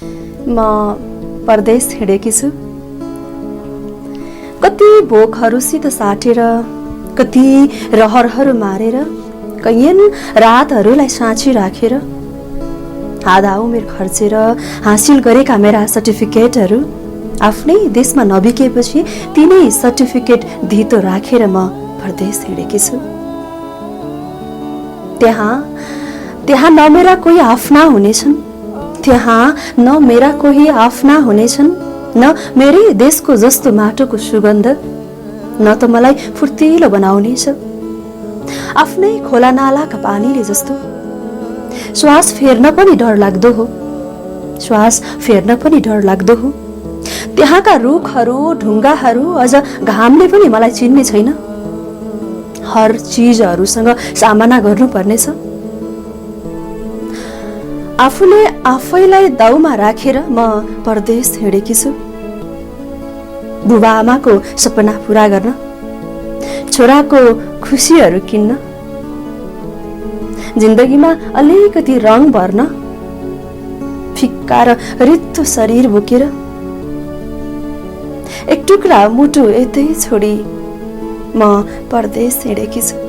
म परदेश हिँडेकी छु। कति भोकहरूसित साटेर, कति रहरहरू मारेर, कैयन रातहरूलाई साँची राखेर, आधा उमेर खर्चेर हासिल गरेका मेरा सर्टिफिकेटहरू आफ्नै देशमा नबिकेपछि तिनै सर्टिफिकेट धितो राखेर म परदेश हिँडेकी छु। त्यहाँ न मेरा कोही आफ्ना हुनेछन्, त्यहाँ न मेरा कोही आफ्ना हुनेछन्, न मेरै देशको जस्तो माटोको सुगन्ध, न त मलाई फुर्तिलो बनाउनेछ आफ्नै खोला नालाका पानीले जस्तो। श्वास फेर्न पनि डर लाग्दो हो, श्वास फेर्न पनि डर लाग्दो हो। त्यहाँका रुखहरू, ढुङ्गाहरू अझ घामले पनि मलाई चिन्ने छैन। हर चिजहरूसँग सामना गर्नुपर्नेछ। आफूले आफैलाई दाउमा राखेर म परदेश हिँडेकी छु। बुबा आमाको सपना पूरा गर्न, छोराको खुसीहरू किन्न, जिन्दगीमा अलिकति रङ भर्न, फिक्का र रित्तो शरीर बोकेर एक टुक्रा मुटु यतै छोडी म परदेश हिँडेकी छु।